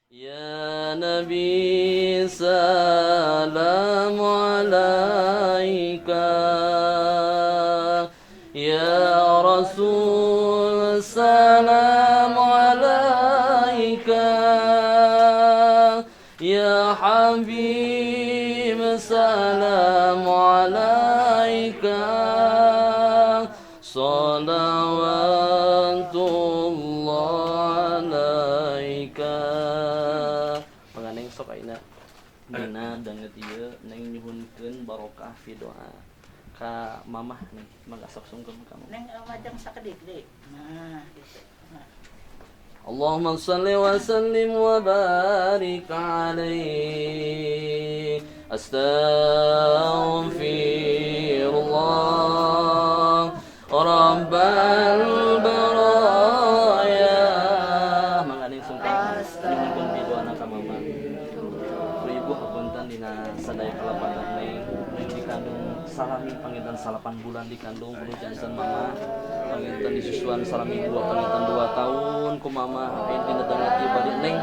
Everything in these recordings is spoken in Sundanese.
Ya Nabi salam alaika, ya Rasul salam alaika, ya Habib salam alaika, salawatullah alaika. Panganeng sok ayeuna dina danget ieu neng nyuhunkeun barokah fi doa ka mamah nih, mangga sok sungkem ka mamah. Neng majang sakedik deui. Nah, gitu. Nah. Allahumma salli wa sallim wa barik alaihi. Astaghfirullah Rabbal baraya. Mangga ning sungkem nyuhunkeun pidoana ka mama. Ku ibu hapunten dina sadaya kalepatan neng, neng dikandung salami panginten 8 bulan dikandung kudu janten mama, panginten disusuan salami 2 panginten 2 tahun ku mama. Ayeuna dina danget ieu bade neng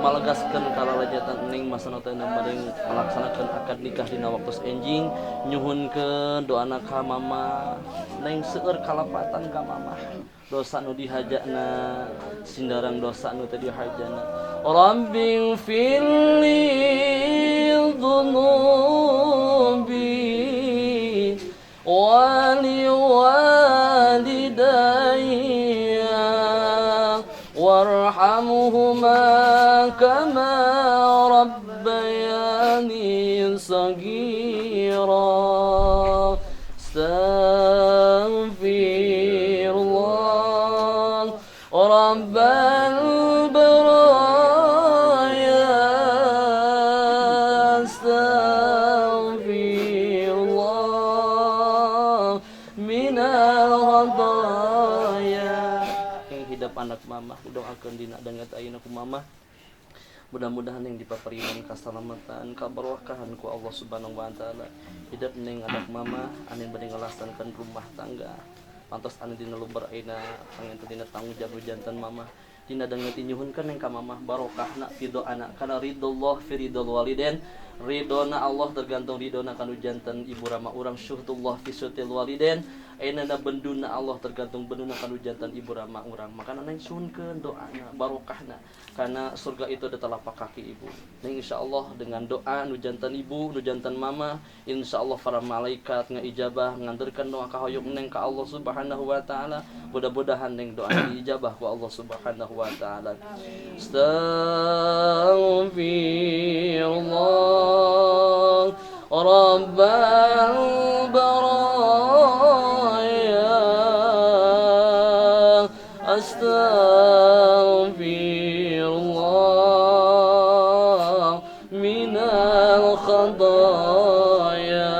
malegaskeun kalalajatan neng masana teh bade melaksanakeun akad nikah dina waktu enjing. Nyuhunkeun doana ka mama neng, seueur kalepatan ka mama, dosa nu dihajana sindarang dosa nu teu dihajana. Rabbi firli dzunubi wa li walidayya warhamhuma kama rabbayani saghira. Astaghfirullah Rabbal baraya, astaghfirullah minal khataya. Yang hidup anak mamah doakeun dina danget ayeuna ku mamah, mudah-mudahan yang dipaparinan kasalamatan kabarakahan ku Allah Subhanahu wa taala. Hidup ning anak mama anu bade ngalaksanakeun rumah tangga, pantos anu dina luber ayeuna panginten dina tanggung jawab janten mama. Dina danget nyuhunkeun ning ka mamah barokahna fi doana, kana ridullah fi ridul waliden, ridona Allah tergantung ridona kanu janten ibu rama urang, syuhdullah fi syuhdil waliden, ayeuna na benduna Allah tergantung benduna kanu janten ibu rama urang. Makana neng suhunkeun doana barokahna, karena surga itu ada telapak kaki ibu. Neng insyaallah dengan doa nu janten ibu nu janten mama, insyaallah para malaikat ngaijabah nganterkeun doa kahoyong neng ka Allah Subhanahu wa taala. Mudah-mudahan neng doa diijabah ku Allah Subhanahu wa taala. Astaghfirullah Rabbal baraya, astaghfirullah minal khataya,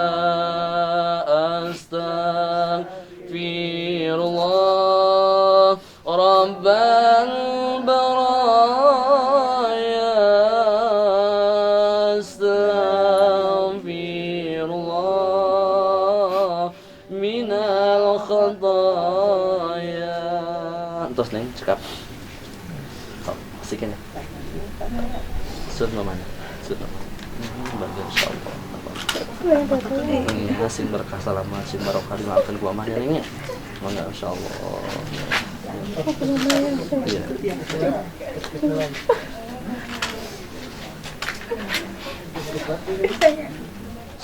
astaghfirullah Rabbal baraya, astaghfirullah minal khataya. Entos neng cekap. Sok, asikin ya. Sud mamana. Sud mama. Bagus insyaallah. Iya, sing berkah salamat, sing barokah dimaafkan ku mamah ya neng ya. Mangga insyaallah. Iya.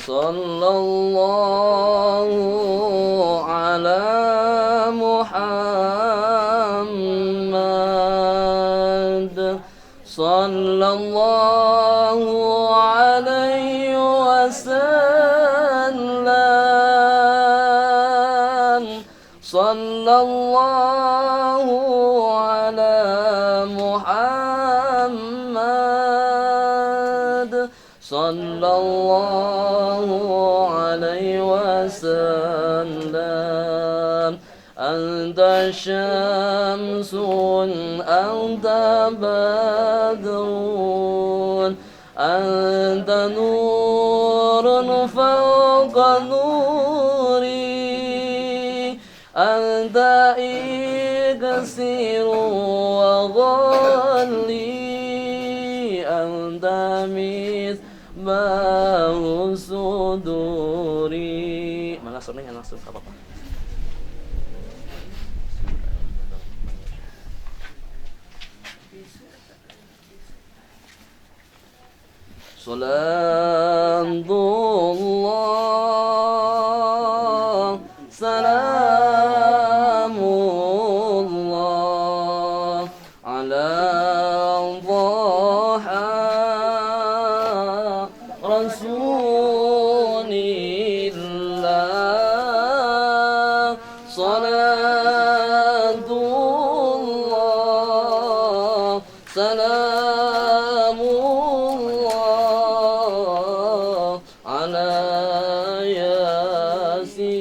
Sallallahu ala Muhammad, sallallahu alaihi wasallam, sallallahu ala Muhammad, sallallahu alaihi wasallam. Anta syamsun, anta badrun, anta nurun fawqa nuri, anta iksiru wa ghali, langsung ke Bapak. Salamullah, salamullah ala dhaha rasulillah, salatullah, salamullah ala Yasin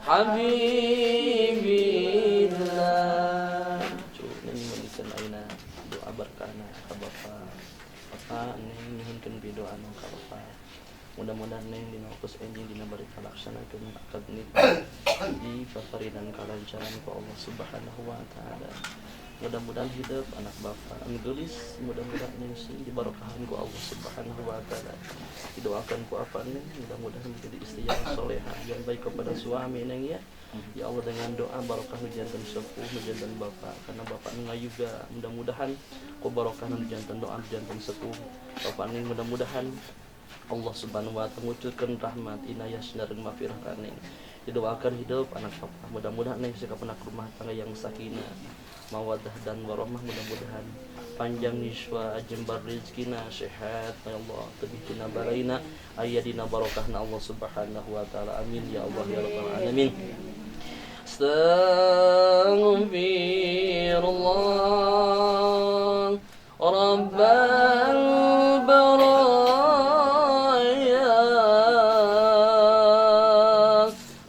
Habibillah. Neng menuliskan ayeuna doa berkahna ka Bapak. Bapak neng nyuhunkeun doa nu ka Bapak. Mudah-mudahan neng dina waktu enjing dina bari kalaksanakeun akad nikah dipaparinan kalancaran ku Allah Subhanahu wa taala. Mudah-mudahan hidup anak bapak anu geulis, mudah-mudahan neng sing dibarokahan ku Allah Subhanahu wa taala. Didoakan ku apa neng, mudah-mudahan menjadi istri yang soleha, yang baik kepada suami neng ya. Ya Allah, dengan doa barokah nu janten sepuh, nu janten bapak, karena bapak nu ngayuga, mudah-mudahan ku barokah nu janten doa nu janten sepuh. Bapak neng mudah-mudahan Allah Subhanahu wa taala ngucurkeun rahmat inayah sareng mafirah ka neng. Didoakan hidup anak bapak, mudah-mudahan neng sikap anak rumah tangga yang sakinah, mawaddah dan warahmah, mudah-mudahan panjang yuswa, jembar rezekina, sehat ya Allah, tebih tina baraina, aya dina barokahna Allah Subhanahu wa taala. Amin ya Allah ya rabbal alamin. Astaghfirullah rabbal baraya,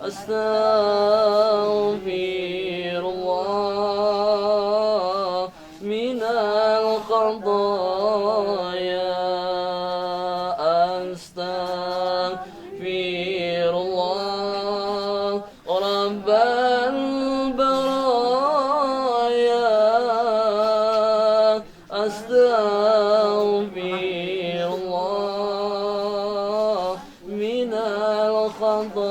astaghfirullah minal khadaya, astaghfirullah rabbal baraya, astaghfirullah minal khadaya.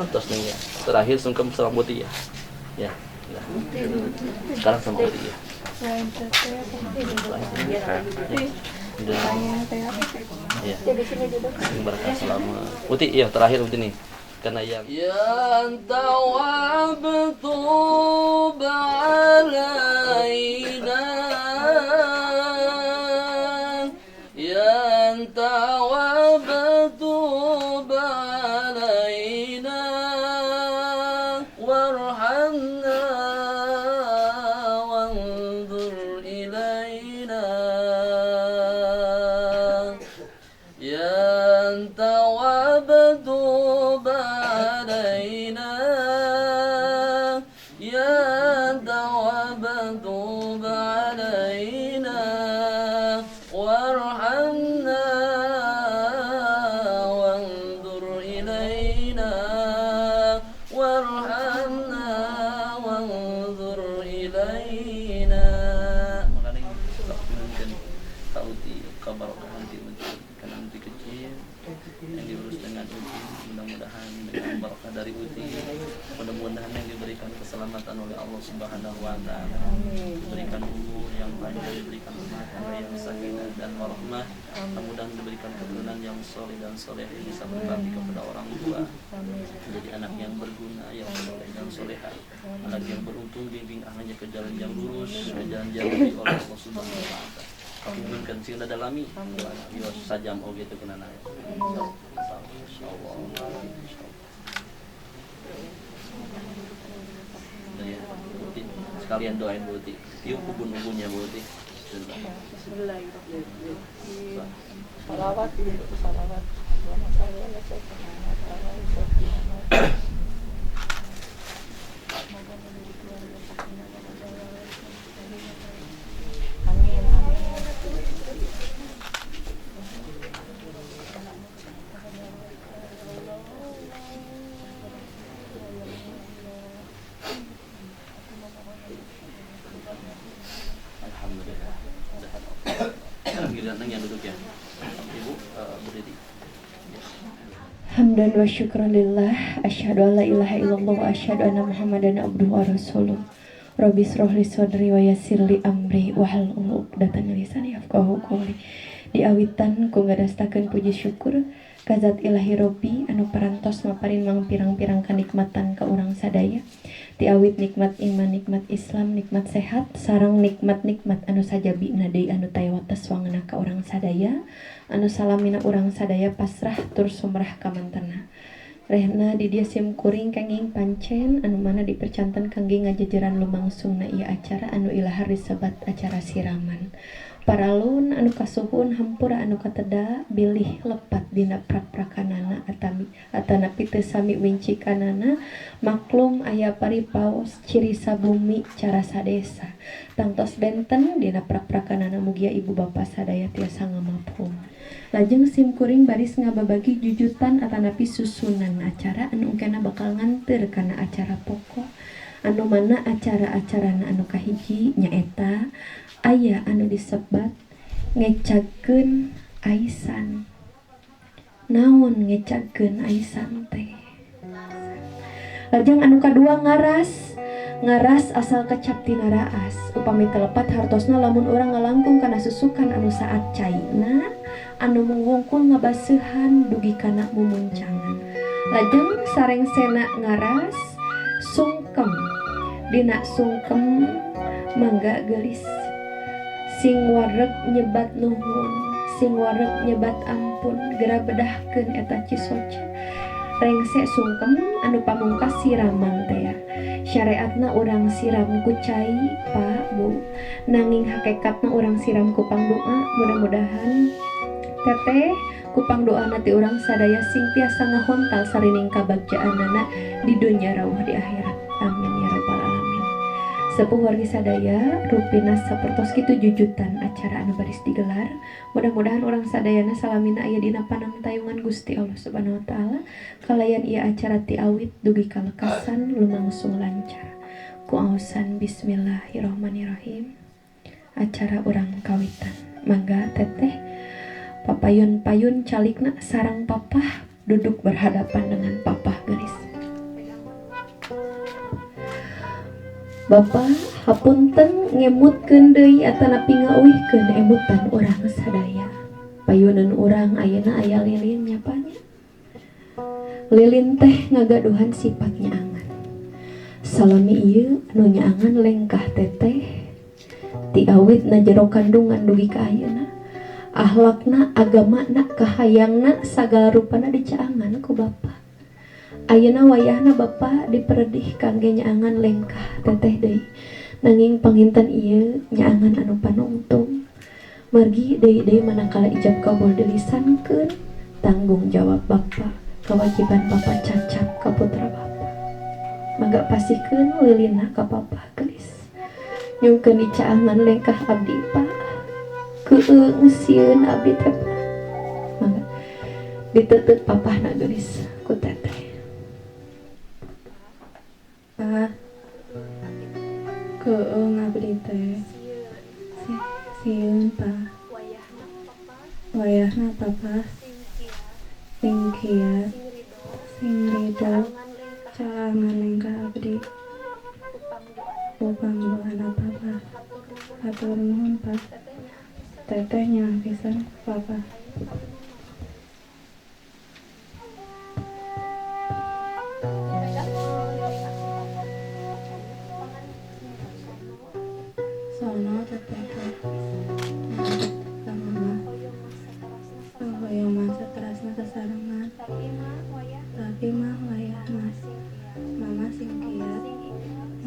Terus nih ya, terakhir sungkem sama Muti ya. Ya. Nah. Sekarang sama Uti ya. Ya. Berkah selama. Uti ya, terakhir Uti nih. Karena yang ya tawab tub alaina, ya tawab tub alaina, warhamna wanzur ilaina, ya tawab tub alaina, ya tawab tub alaina, warhamna wanzur ilaina, warhamna wanzur ilaina. Makanya sok nyuhunkeun ka Uti kabarokahan ti Uti, karena Uti kecil yang diurus dengan Uti, mudah-mudahan dengan barokah dari Uti, mudah-mudahan yang diberikan keselamatan oleh Allah Subhanahu wa taala, diberikan umur yang panjang, diberikan rumah tangga yang sakinah dan warahmah, mudah-mudahan diberikan keturunan yang soleh dan soleh yang bisa berbakti kepada orang tua, menjadi anak yang berguna, yang soleh dan soleha, anak yang beruntung, bimbing anaknya ke jalan yang lurus, ke jalan yang oleh Allah Subhanahu wa taala. Kabulkan sing dalami, yo sajam oge teu kenana. Insyaallah. Ya, sekalian doain Bu Uti. Tiup ubun-ubunnya Bu Uti. Bismillahirrahmanirrahim. Salawat itu salawat. Allahumma shalli ala sayyidina Muhammad. Amin amin. Alhamdulillah. Sekarang giliran yang duduk ya. Ibu berdiri. Ya. Hamdan wa syukran lillah, asyhadu an la ilaha illallah wa asyhadu anna Muhammadan abduhu wa rasuluh. Rabbi shrah li sadri wa yassir li amri wahlul 'uqdatam min lisani yafqahu qawli. Diawitan ku ngadastakeun puji syukur ka zat ilahi Robbi anu parantos maparin mangpirang-pirang kanikmatan ka urang sadaya. Tiawit nikmat iman, nikmat Islam, nikmat sehat, sareng nikmat-nikmat anu sajabina deui anu taya wates wangena ka urang sadaya, anu salamina urang sadaya pasrah tur sumrah ka mantena. Rehna di dieu sim kuring kenging pancen anu mana dipercanten kangge ngajejeran lumangsungna ieu acara anu ilahar disebat acara siraman. Paralun anu kasuhun hampura anu kateda bilih lepat dina prak-prakanana atami atanapi teu sami wincikanana, maklum aya paripaos ciri sabumi cara sadesa tangtos benten dina prak-prakanana, mugia ibu bapa sadaya tiasa ngamapum. Lajeng sim kuring baris ngababagi jujutan atanapi susunan acara anu engkena bakal nganteur kana acara pokok, anu mana acara-acarana anu kahiji nyaeta aya anu disebat ngecagkeun aisan. Naon ngecagkeun aisan teh? Lajeng anu kadua ngaras. Ngaras asal kecap tina raas, upami teu lepat hartosna lamun urang ngalangkung kana susukan anu saat caina anu mung wungkul ngabaseuhan dugi kana mumuncangan. Lajeng sarengsena ngaras sungkem. Dina sungkem mangga geulis, sing wareg nyebat nuhun, sing wareg nyebat ampun, gera bedahkeun eta cisoca. Rengse sungkem anu pamungkas siraman teh. Syariatna urang siram ku cai, Pak, Bu, nanging hakikatna urang siram ku pangdoa. Mudah-mudahan teteh ku pangdoana ti urang sadaya sing tiasa ngahontal sarining kabagjaanana di dunya rawuh di akhirat. Amin ya rabbal alamin. Sepuh wargi sadaya, rupina sapertos kitu jujutan acara anu baris digelar. Mudah-mudahan urang sadayana salamina aya dina panangtayungan Gusti Allah Subhanahu wa taala, kalayan ieu acara ti awit dugi ka lekasan lumangsung lancar. Ku aosan bismillahirrahmanirrahim acara urang kawitan. Mangga teteh papayun-payun calikna sareng papah, duduk berhadapan dengan papah geulis. Bapak hapunten ngemutkeun deui atanapi ngauihkeun emutan urang sadaya. Payunan urang ayeuna aya lilin nya, Pak, nya. Lilin teh ngagaduhan sifat nyaangan. Salami ieu anu nyaangan lengkah teteh ti awit na jero kandungan dugi ka ayeuna. Ahlakna, agamana, kahayangna, sagala rupana dicaangan ku Bapak. Ayeuna wayahna Bapak diperedih kangge nyaangan lengkah teteh deui. Nanging panginten ieu nyaangan anu panungtung. Margi deui-deui manakala ijab kabul dilisankeun, tanggung jawab Bapak, kewajiban Bapak cacap ka putra Bapak. Mangga pasihkeun lilinna ka Papa geulis. Nyungkeun dicaangan lengkah abdi, Pak. Keung sieun abdi teh, Pak. Mangga diteuteup papahna geulis ku teteh. Pak, keung abdi teh sieun, Pak. Wayahna papa sing kiat, sing ridho, caangan lengkah abdi ku pangdoana papa. Hatur nuhun, Pak. Teteh nyaah pisan ku papa. Sono teteh teh ka mama, hoyong mah saterasna sasarengan, tapi mah wayahna mama sing kiat,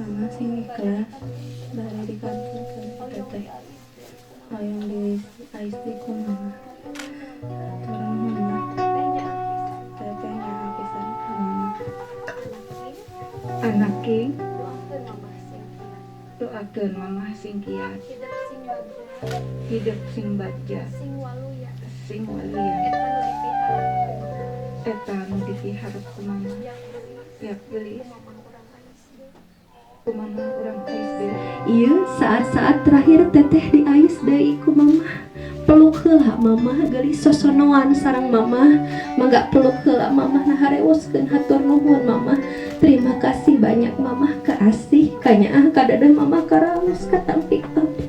mama sing ikhlas, bari dikantunkeun ku teteh. Hoyong diais deui ku mama. Hatur nuhun, Ma. Teteh nyaah pisan ka mama. Anak King, doakeun mamah sing kiat, hidup sing bagja, sing waluya. Eta nu dipiharep ku mama. Yak geulis ku mama urang ais deui. Ieu saat-saat terakhir teteh diais deui ku mamah. Peluk heula mamah geulis, sosonoan sareng mamah. Mangga peluk heula mamah. Nah, harewoskeun, hatur nuhun mamah, terima kasih banyak mamah, kaasih, kanyaah, kadadeh mamah karaos katampi abdi.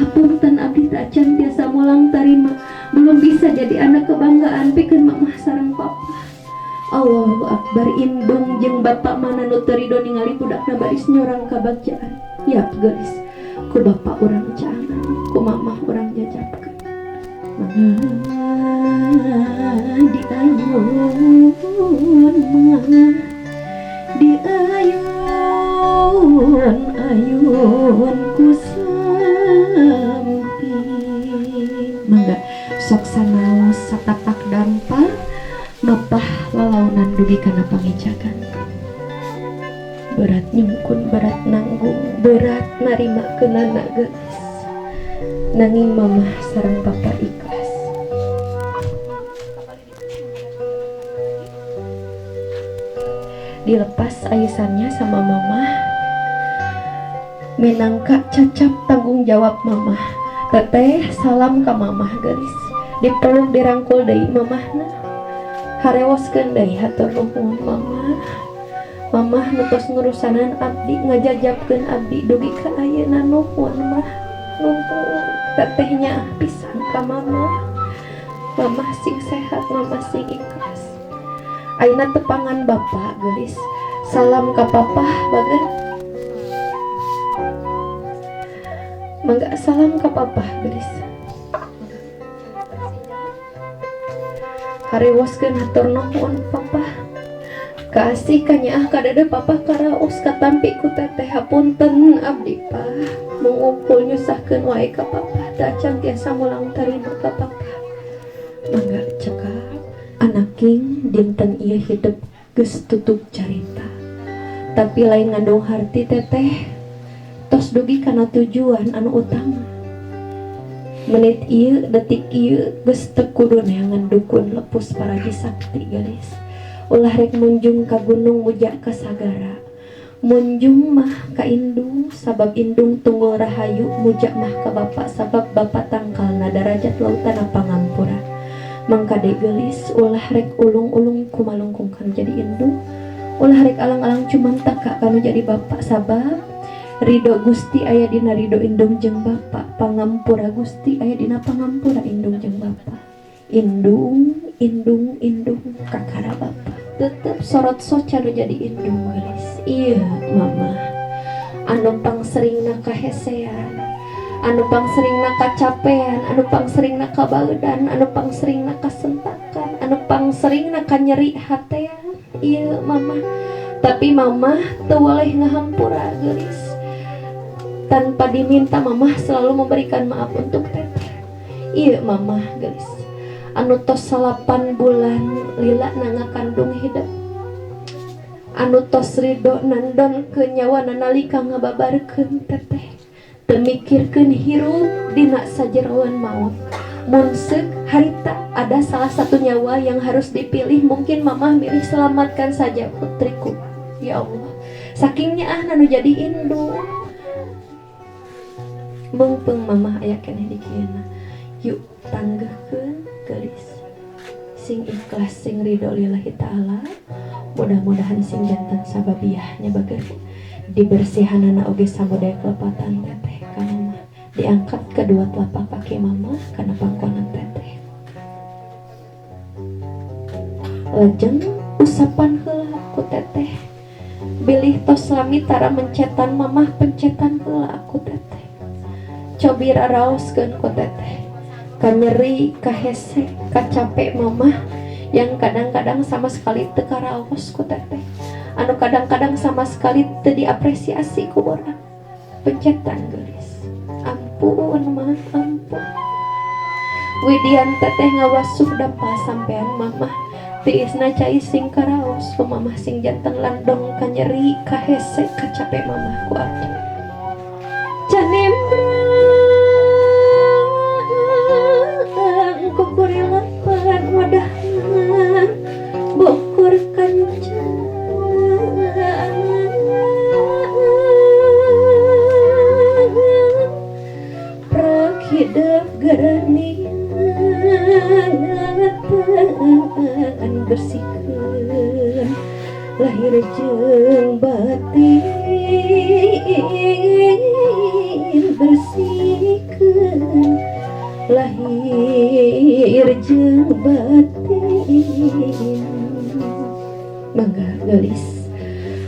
Hapunten abdi tacan biasa mulang tarima, belum bisa jadi anak kebanggaan pikeun mamah sareng papa. Allahu Akbar. Indung jeung bapak mana nu teu rido ningali budakna baris nyorang kabagjaan? Yap geulis, ku bapak urang caangan, ku mamah urang jajapkeun. Di ayun mah, di ayun ayun ku sampi. Mangga sok sanaos satapak dampal, mapah lalaunan dugi kana pangicakan. Berat nyungkun, berat nanggung, berat narima kenana geus, nanging mamah sareng papa ikhlas. Dilepas aisannya sama mamah, minangka cacap tanggung jawab mamah. Teteh salam ke mamah geulis, dipeluk, dirangkul deui mamahna, harewoskeun deui, hatur nuhun mamah, mamah nu tos ngurusanan abdi, ngajajabkeun abdi dugi ka ayeuna. Nuhun mah, nuhun. Tetehnya pisan ka mamah, mamah sing sehat, mamah sing ikhlas. Ayeuna tepangan bapak geulis, salam ka papa bager. Mangga salam ka papa geulis, harewoskeun, hatur nuhun papa, kasih kanyaah, kadade papa karaos katampi ku teteh. Hapunten abdi pa mungukul nyusahkeun wae ka papa, da tiasa mulang tarima ka papa. Mangga cekap anaking, dinten ieu hidup geus tutup carita, tapi lain ngandung harti teteh tos dugi kana tujuan anu utama. Menit ieu, detik ieu, geus teu kudu neangan dukun lepus paraji sakti geulis. Ulah rek munjung ka gunung, muja ka sagara, munjung mah ka indung sabab indung tunggul rahayu, muja mah ka bapak sabab bapak tangkalna darajat lautan pangampura. Mangkade geulis, ulah rek ulung-ulung kumalungkung kanu jadi indung, ulah rek alang-alang cumantaka kanu jadi bapak, sabab ridho Gusti aya dina ridho indung jeung bapak, pangampura Gusti aya dina pangampura indung jeung bapak. Indung, indung, indung kakara bapak, tetep sorot soca nu jadi indung geulis. Iya mama anu pangseringna kahesean, anu pangseringna kacapean, anu pangseringna kabaeudan, anu pangseringna kasentakan, anu pangseringna kanyeri hatean, iya mama. Tapi mama teu boleh ngahampura geulis. Tanpa diminta mama selalu memberikan maaf untuk teteh. Iya mama geulis anu tos 8 bulan lila ngakandung hidup, anu tos ridho nandon ke nyawa nalika ngababarkeun teteh, teu mikirkeun hirup dina sajeroan maut. Mun seuk harita ada salah satu nyawa yang harus dipilih, mungkin mama milih selamatkan saja putriku. Ya Allah, sakingnya ah nu jadi indung. Meungpeung mama aya keneh di kieu. Yuk tanggeuhkeun geulis, sing ikhlas, sing ridho lillahi ta'ala. Mudah-mudahan sing janten sababiahnya bager dibersihanana oge samudaya kelepatan teteh ka mama. Diangkat kedua telapak kaki mama kana pangkonan teteh, lajeng usapan heula ku teteh. Bilih tos lami tara mencetan mamah, pencetan heula ku teteh. Cobi raraoskeun ku teteh kanyeri, kahese, kacape mamah yang kadang-kadang sama sekali teu karaos ku teteh, anu kadang-kadang sama sekali teu diapresiasi ku urang. Pencetan geulis. Ampun mah, ampun. Widian teteh ngawasuh dapa sampean mamah, tiisna cai sing karaos ku mamah, sing janten landong kanyeri, kahese, kacape mamah ku abdi. Canimbrang kukurilapan wadahna bukur kancana, prak hidep garaning. bersihkeun lahir jeung batin bersihkeun lahir jeung batin. Mangga geulis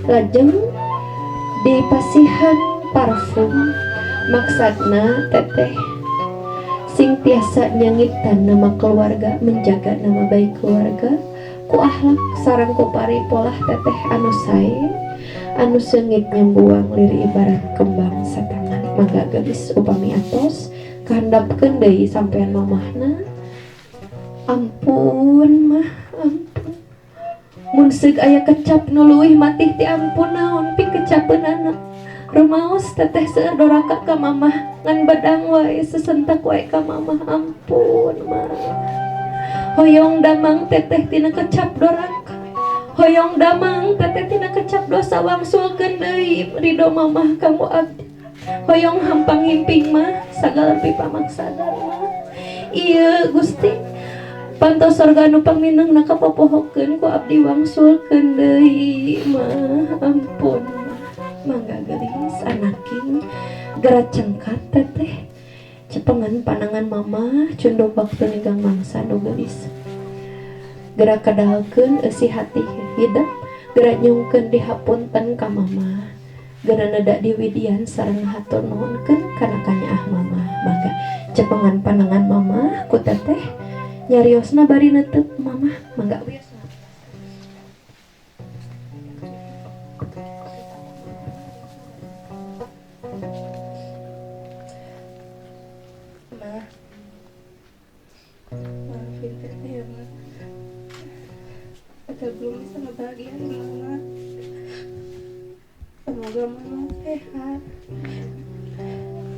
lajeng dipasihan parfum maksudna teteh sing tiasa nyangitan nama keluarga, menjaga nama baik keluarga ku akhlak sareng ku paripolah teteh anu sae anu seungit nyembuang lir ibarat kembang sataman. Mangga geulis upami atos kahandapkeun deui sampean mamahna. Ampun mah, ampun mun seug aya kecap nu leuwih matih ti ampun naon pikecapeunana. Rumaos teteh seueur doraka ka mamah ngan bedang wae sesentak wae ka mamah. Ampun mah, hoyong damang teteh tina kecap doraka, hoyong damang teteh tina kecap dosa wangsulkeun deui ridho mamah kanggo abdi. Hoyong hampang himping mah sagala pipamaksadan mah. Ieu Gusti pantos sorga nu pangminengna kapopohokeun ku abdi wangsulkeun deui mah. Ampun. Mangga geulis anaking geura cengkat teteh cepengan panangan mama cunduk waktu ninggang mangsa nu geulis. Geura kadalkeun eusi hati hidep, geura nyungkeun dihapunten ka mama, geura neda diwidian sareng hatur nuhunkeun kana kanyaah mama. Mangga cepengan panangan mama ku teteh nyariosna bari neuteub mama. Mangga wios. Maafin teteh ya Ma, teteh belum bisa ngebahagiain mama. Semoga mama sehat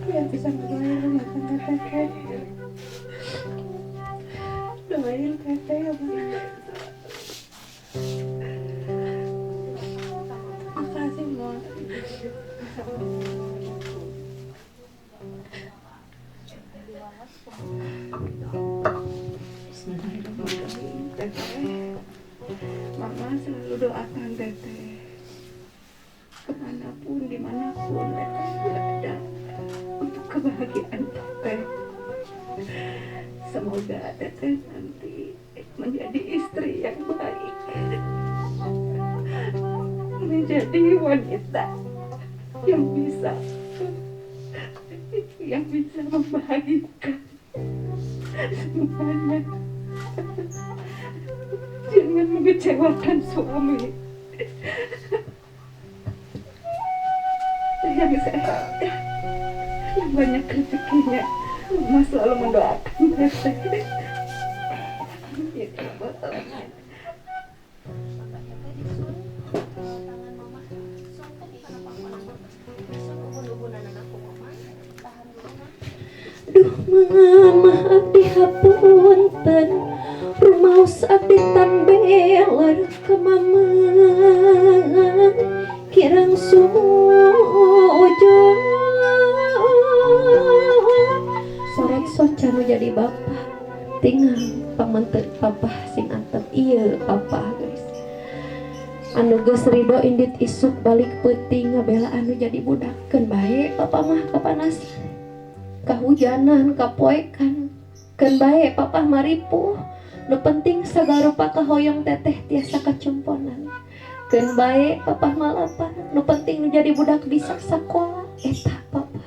biar bisa ngedoain rumah tangga teteh. Doain teteh ya Ma. Makasih Ma. Bismillahirrahmanirrahim. Teteh, mama selalu doakan teteh kemanapun, dimanapun teteh berada untuk kebahagiaan teteh. Semoga teteh nanti menjadi istri yang baik, menjadi wanita yang bisa membahagiakan semuanya. Jangan mengecewakan suami yang sehat, yang banyak rezekinya. Mama selalu mendoakan teteh. Duh mama abdi hapunten rumaos abdi tan beler ka mama kirang sumujud sorot soca nu jadi bapa tinggal pamenteut papah sing antep ieu papah guys anu geus ridho indit isuk balik peuting ngabela anu jadi budak keun bae papa mah kapanas kahujanan kapoekan keun bae papah maripuh nu penting sagarupa kahoyong teteh tiasa kacemponan keun bae papah malapar nu penting nu jadi budak bisa sakola eta papa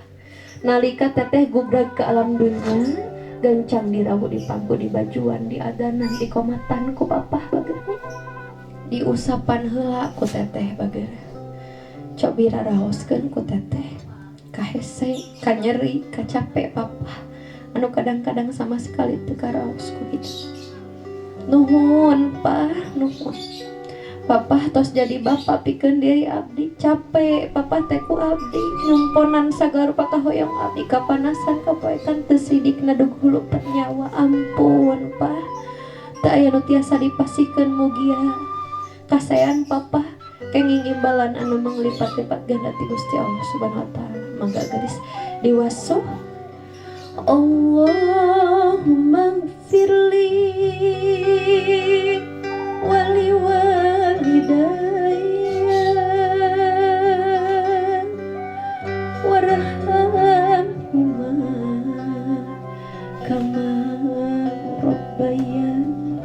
nalika teteh gubrag ke alam dunya gancang dirawu dipangku dibajuan diadanan dikomatan ku papah bager diusapan heula ku teteh bager cobi raraoskeun ku teteh kahese kanyeri kacape papa anu kadang-kadang sama sekali teu karaos ku hidup. Nuhun pah, nuhun papa tos jadi bapak pikeun diri abdi capek papa teh ku abdi nyumponan sagarupa kahoyong abdi kapanasan kapoekan teu sidik nadug hulu nyawa. Ampun pah, teu aya nu tiasa dipasihkeun mugia kasayan papa kenging imbalan anu manglipat-lipat ganda ti Gusti Allah Subhanahu wa taala. Mangga geus diwasuh. Allahumma gfirli Wali walidayya warhamhuma kama rabbayani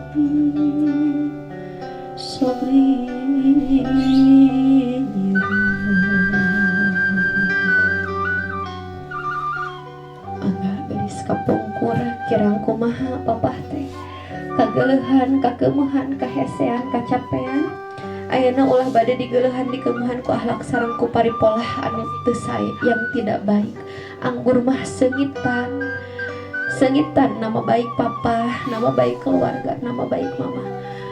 shaghira. Angga gelis kapungkur kirang kumaha papah teh kageleuhan, kakeumuhan, kahesean, kacapean. Ayeuna ulah bade digeleuhan dikeumuhan ku akhlak sareng ku paripolah anu teu sae, yang tidak baik. Anggur mah seungitan, seungitan nama baik papa, nama baik keluarga, nama baik mama.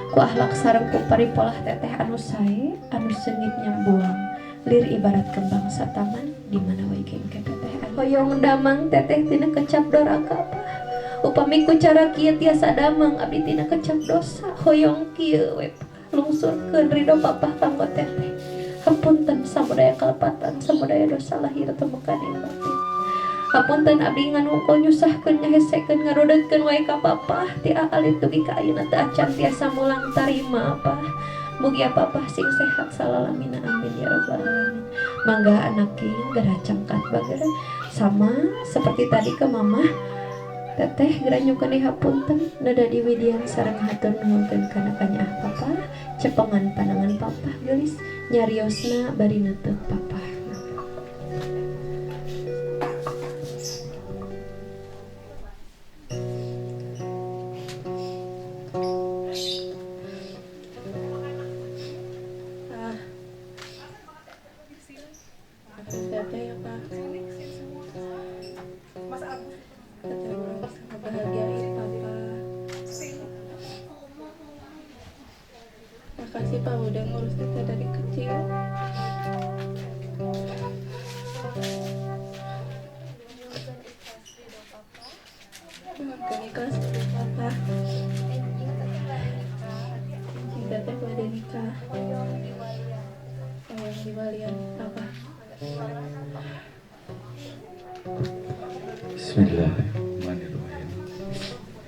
Ku akhlak sareng ku paripolah teteh anu sae, anu seungit nyambuang. Lir ibarat kembang sataman di mana wae gengke teteh. Hoyong damang teteh tina kecap doraka apa? Upami ku cara kieu tiasa damang abdi tina kecap dosa. Hoyong kieu we lungsurkeun ridho papah kanggo teteh. Hapunten samudaya kalepatan, samudaya dosa lahir temukan ing batin. Hapunten abdi nganungkul nyusahkeun nyahesekeun ngarudeutkeun wae ka papah ti alit dugi ka ayeuna teu acan tiasa mulang tarima apa. Mugia papah sing sehat salalamina, amin ya rabbal alamin. Mangga anaki geura cangkat bager sama seperti tadi ke mamah. Teteh geura nyukeun hapunten nada diwidian sareng hatur nuhunkeun kana kanyaah papa, cepengan panangan papa geulis nyariosna bari neuteuk papa. Teteh ya Pak. Teteh belum bisa ngebahagiain Papa. Makasih Pak udah ngurus Teteh dari kecil. Maafkan ikhlas untuk Papa. Cinta Teteh pada nikah. Hoyong diwalian Papa. Bismillahirrahmanirrahim.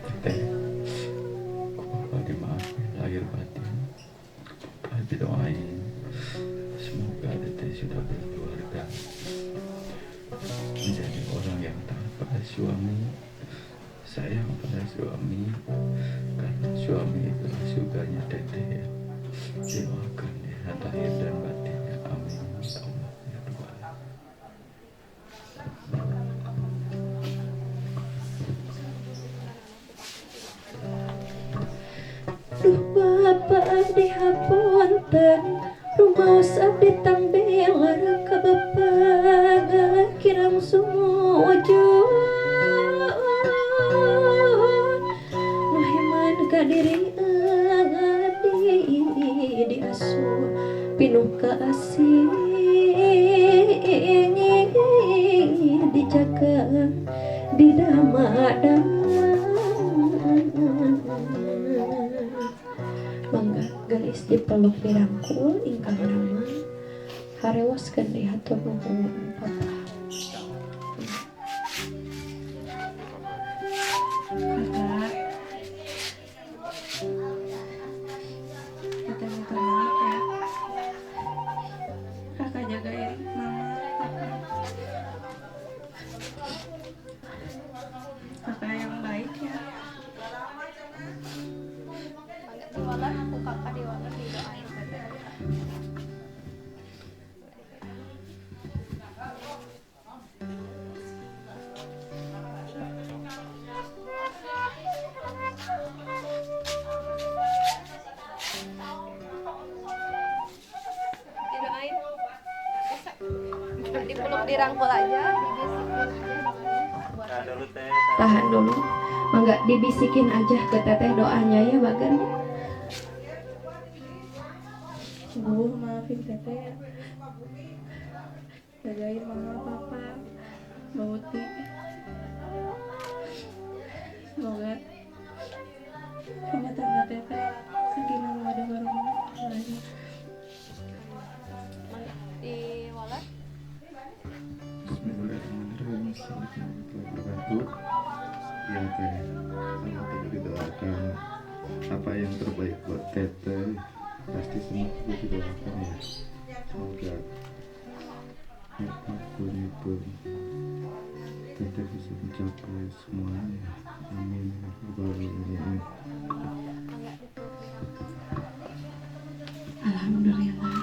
Teteh, ku Papa dimaafin lahir batin. Papa didoain semoga teteh sudah berkeluarga, menjadi orang yang taat pada suami, sayang pada suami, karena suami itulah surganya teteh ya. Didoakan ya lahir dan batinnya, amin ya Allah ya Rabbal alamin. Duh Bapak abdi hapunten, rumaos abdi tangbelar ka Bapak kirang sumujud. Nu heman ka diri abdi diasuh pinuh kaasih dijaga didama-dama. Mangga gelis dipeluk dirangkul ingkang rama harewoskeun deui hatur nuhun papa. Kakak, Teteh minta maaf ya. Kakak jagain mama, papa. Kakak yang baik ya. Diwalan aku kakak diwalan didoain teteh. Didoain. Dipeluk dirangkul aja, dibisikin aja doanya buat Tahan dulu teh. Tahan dulu. Mangga dibisikin aja ke teteh doanya ya bagernya. Bu, maafin teteh ya. Jagain mama, papa, Bauti. Semoga rumah tangga teteh sakinah mawaddah warahmah lagi. Di wallet. Bismillahirrahmanirrahim. Assalamualaikum warahmatullahi wabarakatuh. Ya teh, sama teh didoakan Apa yang terbaik buat Teteh pasti semua itu didoakan ya. Semoga apapun itu Teteh bisa mencapai semuanya. Amin ya rabbal alamin. Alhamdulillah.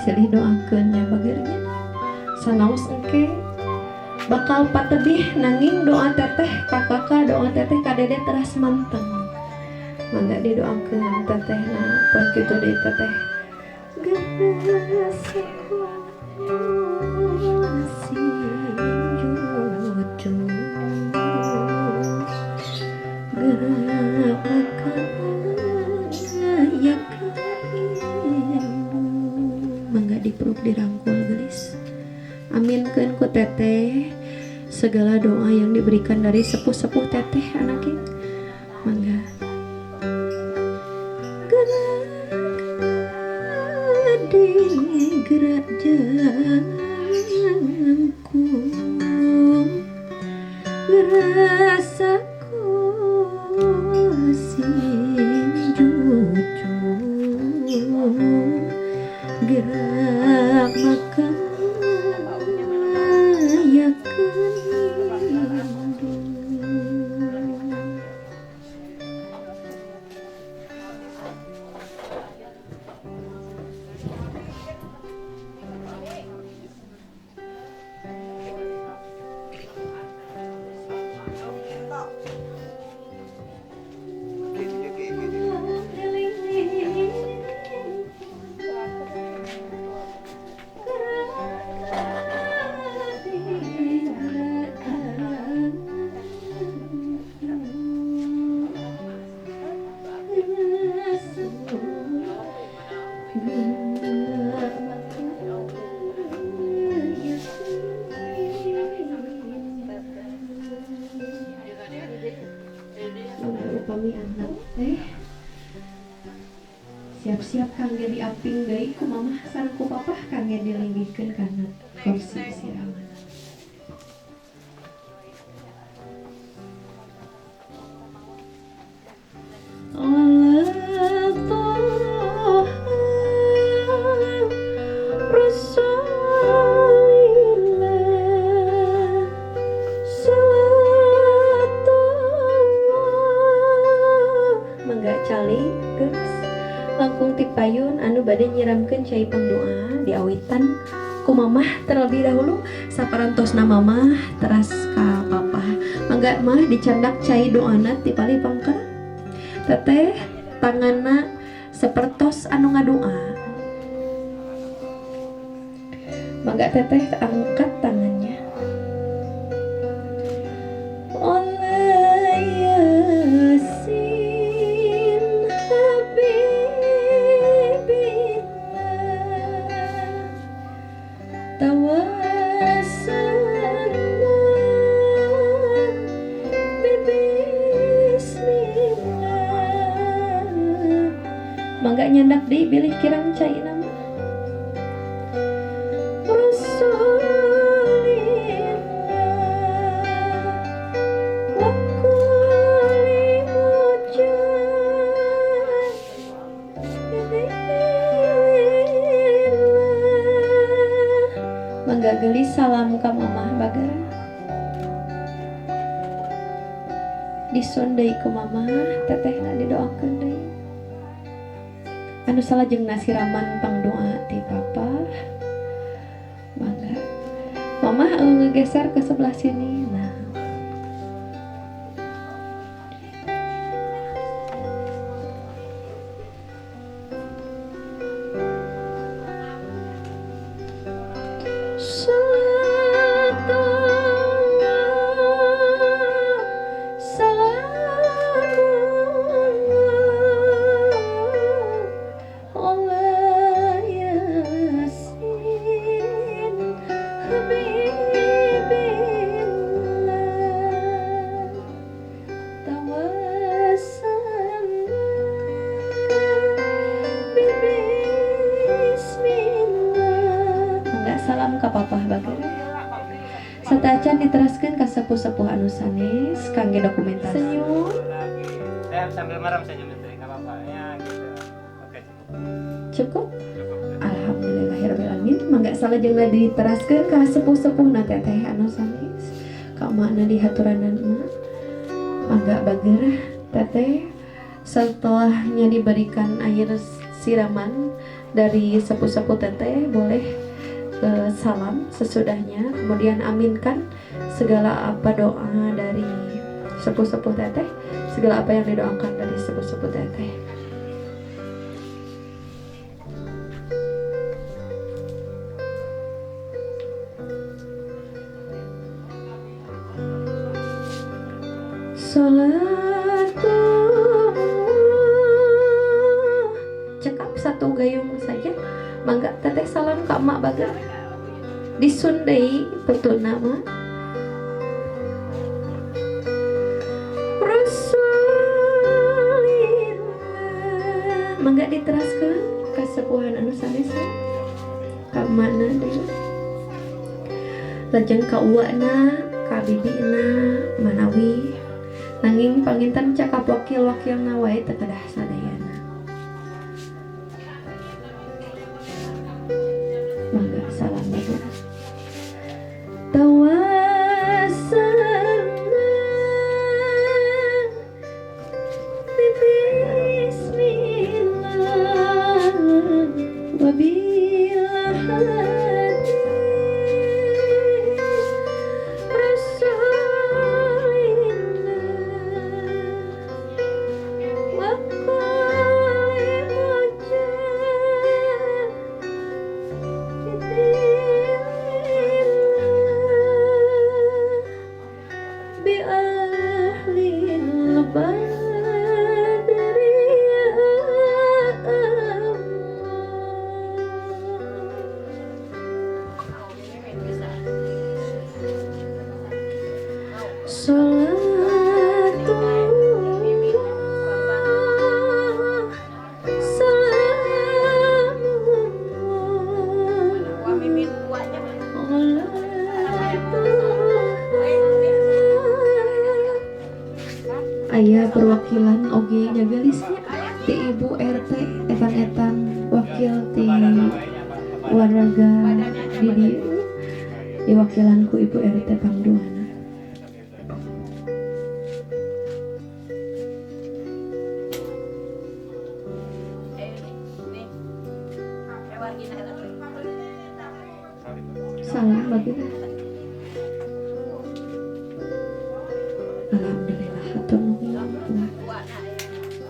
Silih doakeun nya bageurnya. Sanaos engke bakal patebih, nanging doa Teteh ka Kakak, doa Teteh ka Dede teras manteng. Mangga didoakeun Teteh na pun kitu deui Teteh. Geus sing jujur gerak yakin. Mangga dipeluk, dirangkul, gelis. Aminkeun ku Teteh segala doa yang diberikan dari sepuh-sepuh Teteh anaknya. Mangga. Gerak gerak jangkung rasaku sing jujur gerak maka yakin. Upami anak teh siap-siap kangge diaping deui ku Mamah sareng ku Papah, kangge dilinggihkeun kana kursi siraman. Ala toha Rasulillah salatullah. Mangga calik geus langkung ti payun anu bade nyiramkeun cai pangdoa, diawitan ku Mamah terlebih dahulu, saparantosna Mamah teras ka Papah. Mangga Mah, dicandak cai doana ti palih pangker. Teteh tanganna sepertos anu ngadoa. Mangga Teteh angkat tangannya. Ala Yasin Habibillah tawassalna bismillah. Mangga nyandak deui bilih kirang cai nama. Rasulillah wa kulli mujahidillah. Mangga gelis salam ka Mamah bager. Disun deui ku Mamah, Tetehna didoakeun deui. Anu salajengna siraman pangdoa ti Papa. Mangga. Mamah ngegeser ke sebelah sini. Nah. Salatullah salamullah ala Yasin Habibillah tawassalna bismillah. Enggak salam ka Papah bager. Sateuacan diteraskeun ka sepuh-sepuh anu sanes kangge dokumentasi. Senyum. Lagi. Saya sambil merem senyum itu, nggak apa-apa. Ya gitu. Oke, cukup. Cukup. Cukup. Alhamdulillahirabbil alamin. Mangga salajengna diteraskeun ka sepuh-sepuhna teteh anu sanes. Ka emakna dihaturanan emak. Mangga bager teteh, setelahnya diberikan air siraman dari sepuh-sepuh teteh boleh salam sesudahnya, kemudian aminkan segala apa doa dari sepuh-sepuh teteh, segala apa yang didoakan dari sepuh-sepuh teteh. Salatullah. Cekap satu gayung saja. Mangga teteh salam ka emak bager. Disundai betul nama Rasulillah. Mangga diteraskeun kasepuhan anu sanes ka emakna deui, lajeng ka uwana, ka bibina manawi, nanging panginten cakap wakil-wakilna wae teu kedah sadayana. Mangga salam batur. Tawassalna bismillah wa bil hadi Rasulillah wa kulli mujahidin bi ahlil badri ya Allah. Salatullah salamullah ala Aya perwakilan oge nya geulisnya ti Ibu RT, etang-etang wakil ti warga di dieu diwakilan ku Ibu RT pangduana. Salam baginda. Alhamdulillah, hatur nuhun.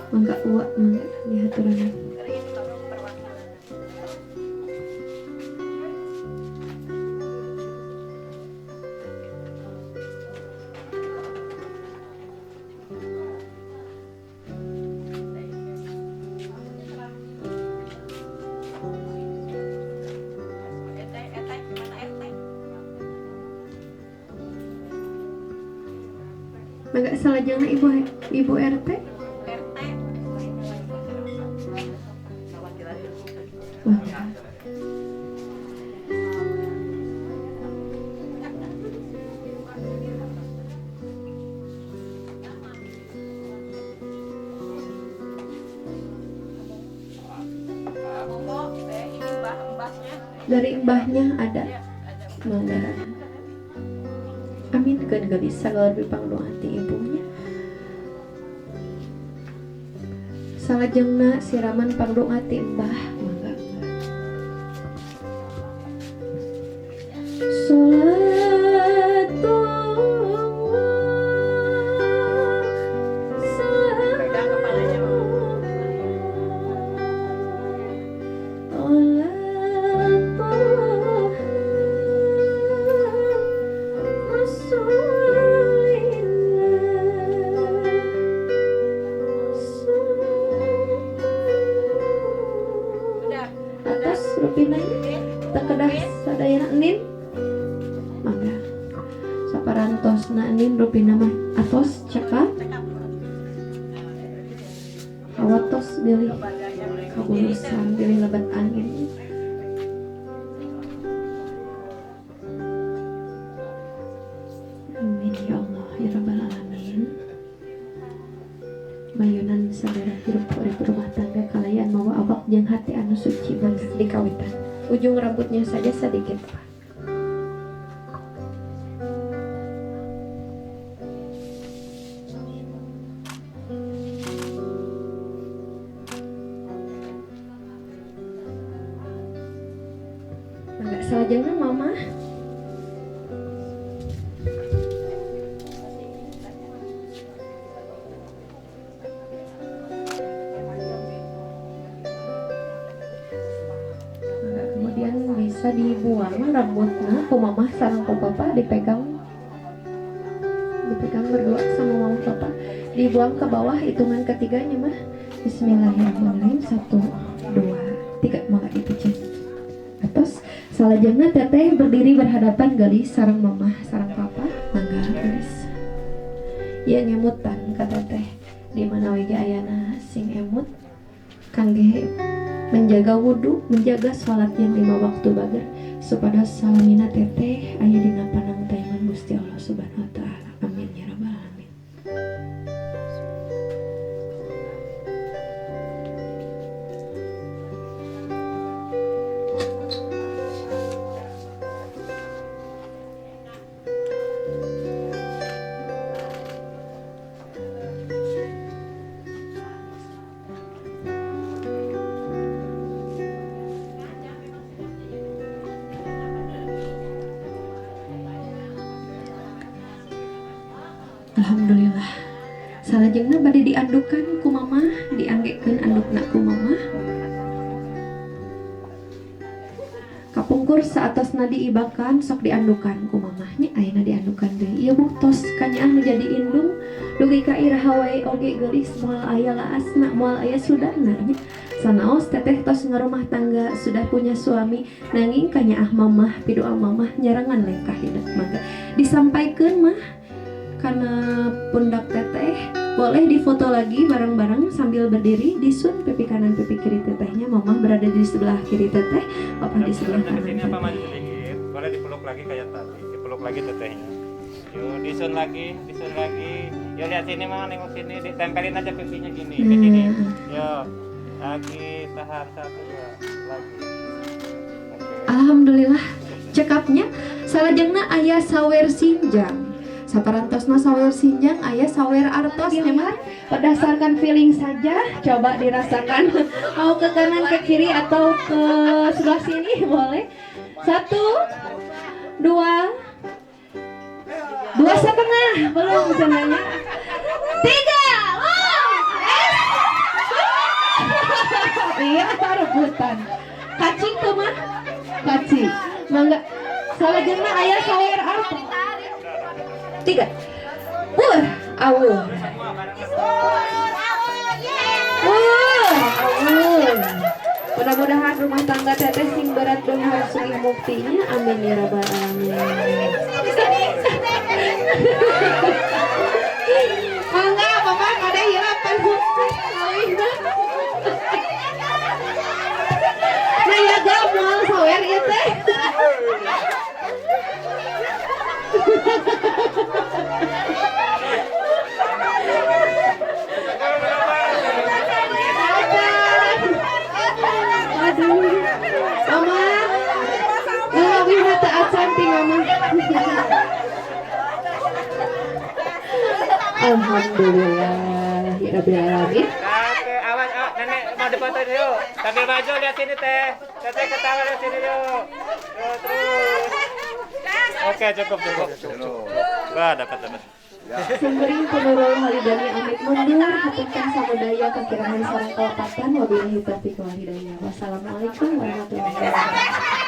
Mangga uwa, mangga dihaturanan. Mangga salajengna Ibu Ibu RT. Mangga. Dari mbahnya ada. Mangga. Amin keun geulis sagala pangdoa ti ibunya. Salajengna siraman pangdoa ti mbah, mangga. Salatullah salamullah ala Toha Rasulillah. Atos rupina teu kedah sadayana nin. Mangga saparantosna nin rupina mah atos cekap. Hawatos bilih kabulusan bilih lebat angin. Ujung rambutnya saja sedikit, Pak. Enggak salajengna Mama. Kemudian bisa dibuang rambutnya ku Mama sareng ku Papa, dipegang dipegang berdua sama Mama Papa, dibuang ke bawah. Hitungan ketiganya mah, bismillahirrahmanirrahim, satu, dua, tiga. Maka dipijet atas. Salajengna Teteh berdiri berhadapan geulis sareng Mama sareng Papa. Mangga geulis ya, ngemutan ka Teteh di mana we ayana, sing emut kangge menjaga wudhu, menjaga sholat yang lima waktu bager, supaya salamina Teteh aya dina panangtayungan Gusti Allah Subhanahu wa Taala. Amin ya rabbal alamin. Alhamdulillah. Salajengna bade diandukan ku Mama, dianggekeun andukna ku Mama. Kapungkur saatosna diibakan, sok diandukan ku Mamahnya, ayeuna diandukan deui. Ieu buktos kanyaah nu jadi indung dugi ka iraha wae oge geulis, moal aya laasna, moal aya sudana nya. Sanaos Teteh tos ngarumah tangga, sudah punya suami, nanging kanyaah Mamah, pidoa Mamah nyarengan lengkah hidup. Mangga disampaikan mah karena pundak Teteh. Boleh difoto lagi bareng-bareng sambil berdiri, disun pipi kanan pipi kiri Tetehnya. Mama berada di sebelah kiri Teteh, Papa di sebelah kanan. Sini apa, maju sedikit, boleh dipeluk lagi kayak tadi, dipeluk lagi Tetehnya. Yuk, disun lagi, disun lagi. Yuk, lihat sini Mama, nengok sini, ditempelin aja pipinya gini, ke sini. Yuk, lagi, tahan, satu, dua, lagi. Oke. Alhamdulillah cekapnya. Salajengna aya sawer sinjang. Saparantosna sawer sinjang aya sawer artos memang Berdasarkan feeling saja, coba dirasakan mau ke kanan, ke kiri, atau ke sebelah sini boleh. Satu, dua, 2,5 belum cenanya, tiga, wow, iya rebutan kacing tuh mah kacing. Mangga salajengna aya sawer artos. Tiga, wur awur wur awur. Mudah-mudahan rumah tangga Teteh sing berat beunghar, sugih muktinya. Amin ya rabbal alamin. Mangga Mama kade hilapan. Nah ya ga moal sawer ieu teh. Aduh, Mama, leuwih teu acan ti Mama. Alhamdulillah, ya rabbil alamin. Oke, awas, awas, nenek mau difotoin yuk. Sambil maju lihat sini Teh. Teteh ketawa lihat sini yuk. Yuk terus. Oke, cukup, cukup, cukup. Wah, dapat, dapat. Sembering penurul halidani amit mundur, hapunten samudaya kakirangan sareng kalepatan, wabillahi taufiq wal hidayah. Wassalamualaikum warahmatullahi wabarakatuh.